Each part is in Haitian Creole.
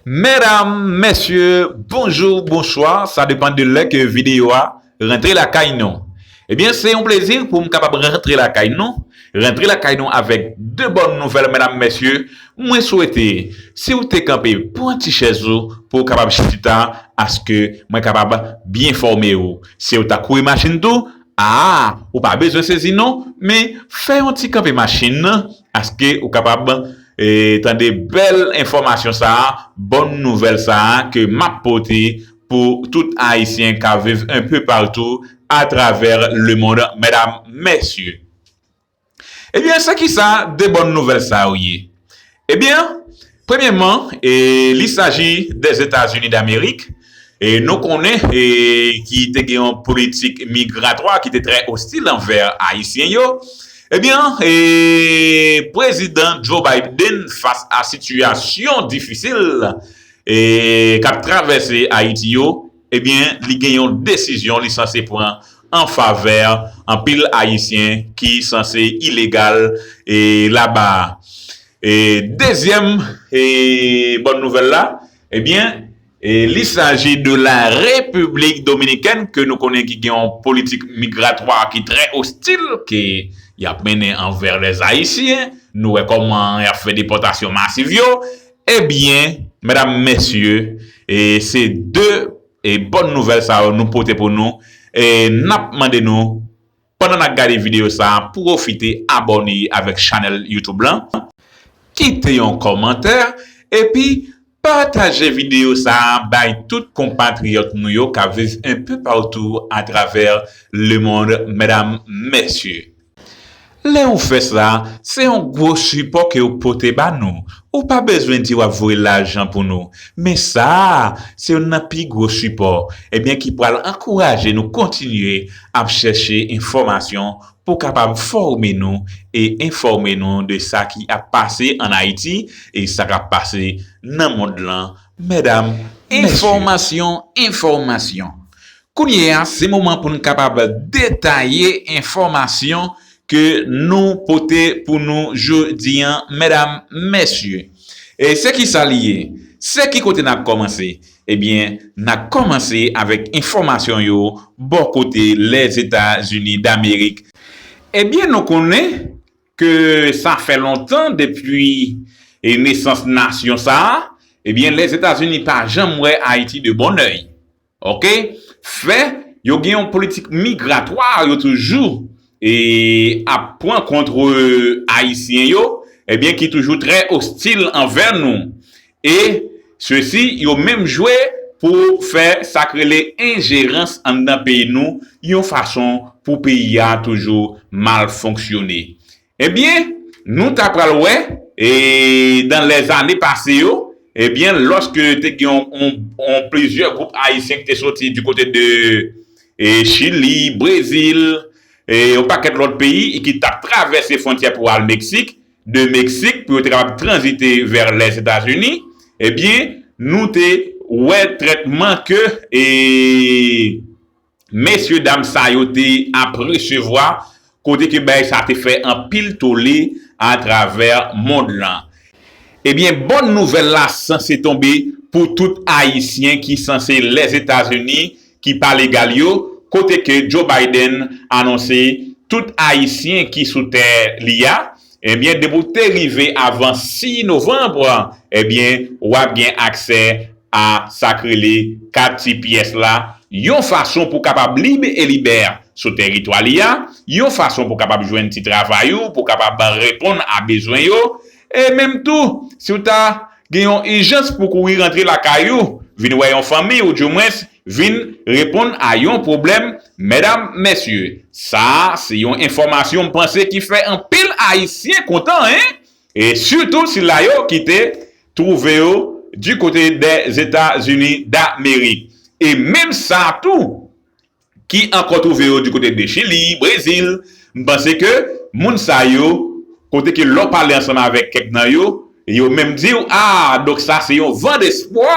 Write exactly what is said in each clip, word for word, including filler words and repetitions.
Medam, mesye, bonjou, bonswa, sa depann de lè ke videyo a rantre lakay nou. Ebyen, se yon plezi pou m kapab rantre lakay nou, rantre lakay nou avèk de bòn nouvèl, medam, mesye. Mwen swete, si w te kanpe, pran ti chèz ou pou w kapab chita, aske mwen kapab byen fòme ou. Si w ta kouri machin tou, a, ou pa bezwen sezi non, men fè yon ti kanpe machin nan, aske ou kapab e, tande bèl enfòmasyon sa a, bòn nouvèl sa a ke m ap pote pou tout Ayisyen k ap viv un peu partout à travers le monde, medam, mesye. Ebyen, se kisa de bòn nouvèl sa yo ye? Ebyen, premyèman, e, li saji dè Etazini Damerik, e nou konnen e, ki te gen yon politik migratwa ki te trè ostil anvè Ayisyen yo. Ebyen, e, Prezidan Joe Biden, fas a sitiyasyon difisil e, k ap travèse Ayiti yo, ebyen, li gen yon desizyon li sanse pran an favè anpil Ayisyen ki sanse ilegal e, laba a. E, dezyèm e, bòn nouvèl la, ebyen, e, li saji de la République Dominicaine, ke nou konnen ki gen yon politik migratwa ki trè ostil, ke y ap mennen anvè lèzayisyen. Nou wè kòman y ap fè depòtasyon masiv yo. Ebyen, medam, mesye, e se de e, bòn nouvèl sa yo nou pote pou nou. E n ap mande nou, pandan n ap gade videyo sa a, pwofite abòne avèk chanèl YouTube lan, kite yon kòmantè, epi pataje videyo sa a bay tout konpatriyòt nou yo k ap viv un peu partout à travers le monde, medam, mesye. Lè ou fè sa, se yon gwo sipò ke ou pote ba nou. Ou pa bezwen di w ap voye lajan pou nou. Men sa a, se youn nan pi gwo sipò, ebyen, ki pral ankouraje nou kontinye ap chèche enfòmasyon pou kapab fòme nou e enfòme nou de sa ki ap pase ann Ayiti e sa k ap pase nan mond lan. Medam, mesye. Enfòmasyon, enfòmasyon. Kounye a, se moman pou n kapab detaye enfòmasyon ke nou pote pou nou jodi a, medam, mesye. E se kisa li ye? Se ki kote n ap kòmanse? Ebyen, n ap kòmanse avèk enfòmasyon yo bò kote Lèzetazini Damerik. Ebyen, nou konnen ke sa fè lontan depi e nesans nasyon sa a, ebyen, Lèzetazini pa janm wè Ayiti de bon èy. Oke? Fè, yo gen yon politik migratwa, yo toujou e ap pran kont Ayisyen yo, ebyen, ki toujou trè ostil anvè nou. E sesi, yo menm jwe pou fè sa k rele enjerans anndan peyi nou, yon fason pou peyi a toujou mal fonksyone. Ebyen, nou ta pral wè, e dan lèzane pase yo, ebyen, lòske te gen yon, yon, yon plizyè gwoup ayisyen ki te soti di kote de e, Chili, Brezil, e yon pakèt lòt peyi ki t ap travèse fwontyè pou al Meksik, de Meksik pou yo te kapab tranzite vè Lèzetazini, ebyen, nou te wè trètman ke e, mesye dam sa yo te ap resevwa, kote ke bagay sa te fè anpil tole atravè mond lan. Ebyen, bòn nouvèl la sanse tonbe pou tout Ayisyen ki sanse Lèzetazini, ki pa legal yo, kote ke Joe Biden anonse tout Ayisyen ki sou tè li a, ebyen, depi w te rive avan sis novanm, ebyen, w ap gen aksè a sa k rele kat T P S la, yon fason pou kapab lib e libè sou tèritwa li a, yon fason pou kapab jwenn ti travay ou, pou kapab reponn a bezwen yo. E menm tou, si w ta gen yon ijans pou kouri rantre lakay ou, vin wè yon fanmi ou dimwens vin reponn a yon pwoblèm, medam, mesye, sa a se yon enfòmasyon m panse ki fè anpil Ayisyen kontan, en? E sitou sila yo ki te twouve yo di kote dè Etazini Damerik. E menm sa tou, ki ankò twouve yo di kote de Chili, Brezil, m panse ke moun sa yo, kote ke lè w pale ansanm avèk kèk nan yo, yo menm di w, a, donk sa se yon van despwa,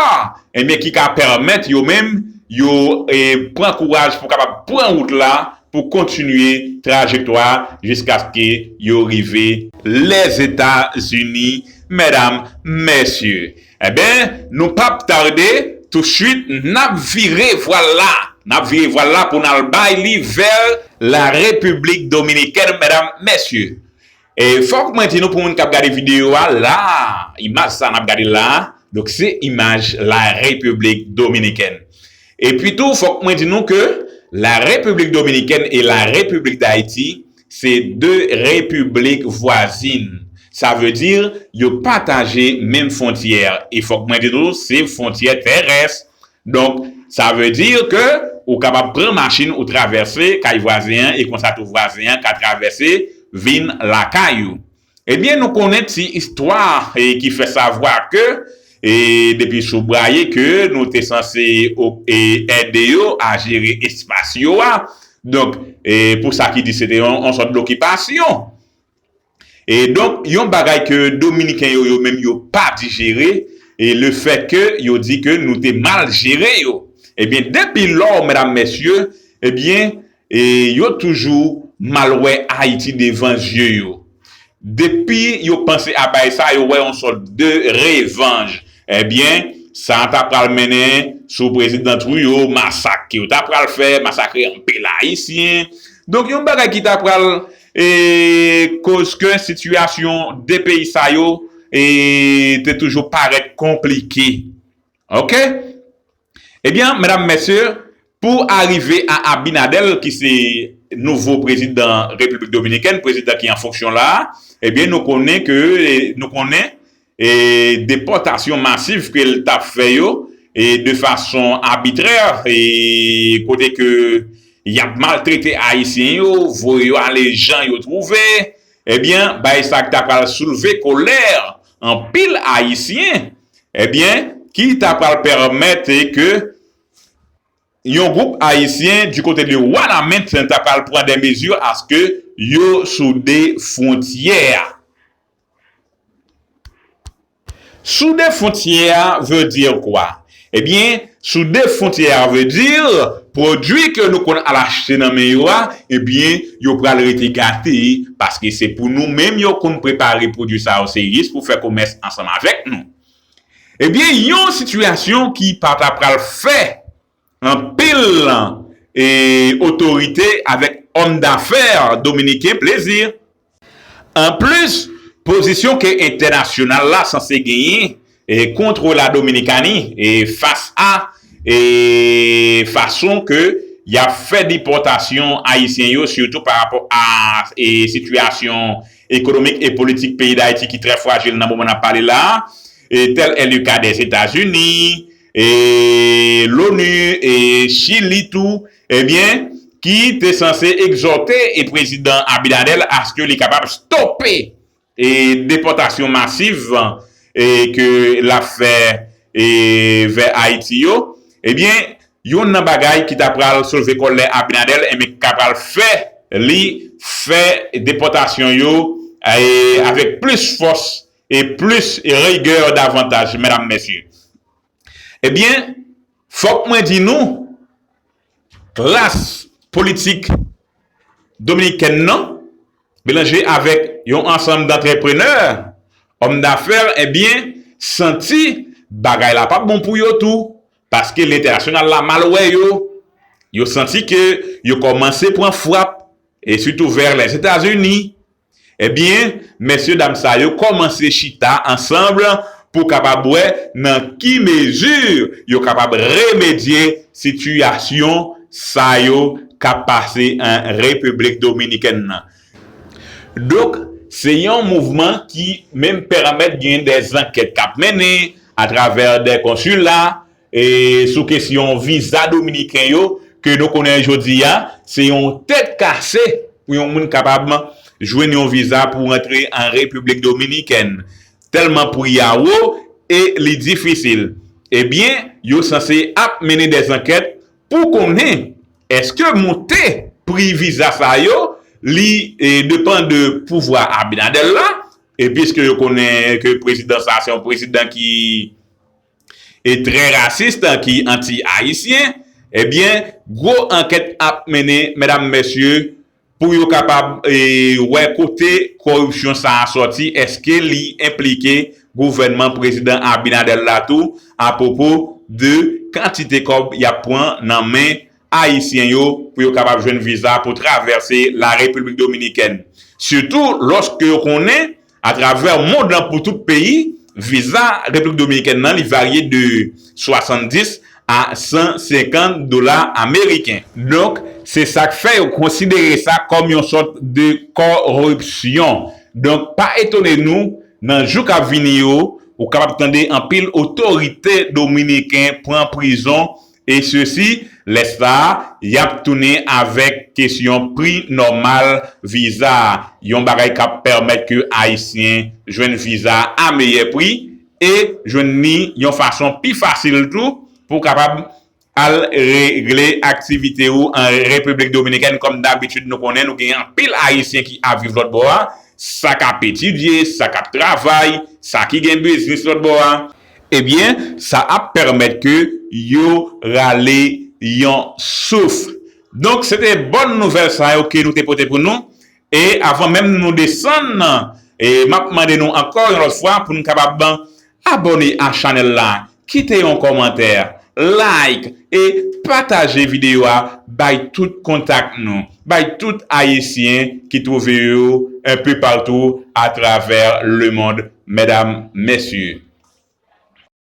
ebyen, ki ka pèmèt yo menm, yo e, pran kouraj pou kapab pran wout la, pou kontinye trajektwa jiskaske yo rive Lèzetazini, medam, mesye. Enben, nou p ap tade, tousuit, n ap vire vwal la. N ap vire vwal la pou n al bay li vè la Repiblik Dominikèn, medam, mesye. E fòk mwen di nou, pou moun k ap gade videyo a la, imaj sa n ap gade la, donk se imaj la Repiblik Dominikèn. Epi tou, fòk mwen di nou ke la Repiblik Dominikèn e la Repiblik Dayiti se de repiblik vwazin. Sa vle di, yo pataje menm fwontyè. E fòk mwen di nou, se fwontyè terès. Donk, sa vle di ke ou kapab pran machin ou travèse kay vwazen an, e konsa tou vwazen an ka travèse vin lakay ou. Ebyen, nou konnen ti istwa, e, ki fè savwa ke, e, depi sou Bwaye ke nou te sanse o- e, ede yo a jere espas yo a. Donk, e, pou sa ki di se te yon, yon sòt lokipasyon. E donk, yon bagay ke Dominiken yo, yo menm, yo pa dijere, e lefètke yo di ke nou te mal jere yo. Ebyen, depi lò, medam, mesye, ebyen, e yo toujou mal wè Ayiti devan zye yo. Depi yo panse a bagay sa, yo wè yon sòt de revanj. Ebyen, sa ta pral mennen sou prezidan Trouillot, masak ke yo ta pral fè, masakre anpil Ayisyen. Donk, yon bagay ki ta pral, e, koz ke sitiyasyon de peyi sa yo, e, te toujou parèt konplike. Oke? Ebyen, medam, mesye, pou arive a Abinader, ki se nouvo prezidan Repiblik Dominikèn, prezidan ki an fonksyon la, ebyen, nou konnen ke, nou konnen, e, depòtasyon masiv ke l t ap fè yo, e, de fason abitrè, e, kote ke y ap maltrete Ayisyen yo, voye yo ale jan yo twouve, ebyen, bay sa ki ta pral soulve kolè anpil Ayisyen, ebyen, ki ta pral pèmèt ke yon gwoup Ayisyen du côté de Wanament ta pral pran de mezi aske yo soude fwontyè a. Soude fwontyè a vle di kwa? Ebyen, soude fwontyè a vle di pwodui ke nou konn al achte nan men yo a, ebyen, yo pral rete gate, paske se pou nou menm yo konn prepare pwodui sa yo, se jis pou fè komès ansanm avèk nou. Ebyen, yon sitiyasyon ki pa ta pral fè anpil, e, otorite avèk òm dafè dominiken plezi. Anplis, pozisyon ke entènasyonal la sanse genyen, e, kont la Dominikani, e, fas a, e, fason ke y ap fè depòtasyon Ayisyen yo, sitou pa rapò a, e, sitiyasyon ekonomik e politik peyi Dayiti ki trè frajil nan moman n ap pale la a, e, tèl è le ka Dèzetazini, e, l'ONU, e, Chili tou, ebyen, ki te sanse egzòte, e, prezidan Abinader aske li kapab stope, e, depòtasyon masiv, e, ke l ap fè, e, vè Ayiti yo. Ebyen, youn nan bagay ki ta pral soulve kòlè Abinader, ebyen, ki ta pral fè li fè depòtasyon yo, e, avèk plis fòs e plis rigè davantaj, medam, mesye. Ebyen, fòk mwen di nou, klas politik dominikèn nan, melanje avèk yon ansanm dantreprenè, òm dafè, ebyen, santi bagay la p ap bon pou yo tou, paske lentènasyonal la mal wè yo. Yo santi ke yo kòmanse pran frap, e sitou vè Lèzetazini. Ebyen, mesye dam sa yo kòmanse chita ansanm pou kapab wè nan ki mezi yo kapab remedye sitiyasyon sa yo k ap pase an Repiblik Dominikèn nan. Donk, se yon mouvman ki menm pèmèt gen de zankèt k ap mennen atravè de konsila, e, sou kesyon viza dominiken yo, ke nou konnen jodi a, se yon tèt kase pou yon moun kapab jwenn yon viza pou rantre an Repiblik Dominikèn. Tèlman pri a wo e li difisil. Ebyen, yo sanse ap mennen de zankèt pou konnen èske monte pri viza sa yo, li, e, depann de pouvwa Abinader la, e piske yo konnen ke prezidan sa se yon prezidan ki e trè rasis, ki anti-ayisyen, ebyen, gwo ankèt ap mennen, medam, mesye, pou yo kapab, e, wè kote kòripsyon sa a sòti, èske li enplike gouvènman prezidan Abinader la tou apwopo de kantite kòb y ap pran nan men Ayisyen yo pou yo kapab jwenn viza pou travèse la Repiblik Dominikèn. Sitou lòske yo konnen atravè mond lan pou tout peyi, viza Repiblik Dominikèn nan li varye de swasanndis a san senkant dola ameriken. Donk, se sa k fè yo konsidere sa kòm yon sòt de kòripsyon. Donk, pa etone nou, nan jou k ap vini yo, ou kapab tande anpil otorite dominiken pran prizon e sesi, lè sa a, y ap tounen avèk kesyon pri nòmal viza a. Yon bagay k ap pèmèt ke Ayisyen jwenn viza a meyè pri e jwenn li yon fason pi fasil tou pou kapab al regle aktivite ou an Repiblik Dominikèn. Kòm dabitid, nou konnen nou gen anpil Ayisyen ki ap viv lòt bò a, sa k ap etidye, sa k ap travay, sa ki gen biznis lòt bò a. Ebyen, sa ap pèmèt ke yo rale yon souf. Donk, se te bòn nouvèl sa yo ke nou te pote pou nou. E avan menm nou desann, e m ap mande nou ankò yon lòt fwa pou nou kapab abòne a chanèl la, kite yon kòmantè, like e pataje videyo a bay tout kontak nou, bay tout Ayisyen ki twouve yo enpe patou atravè lemonn. Medam, mesye,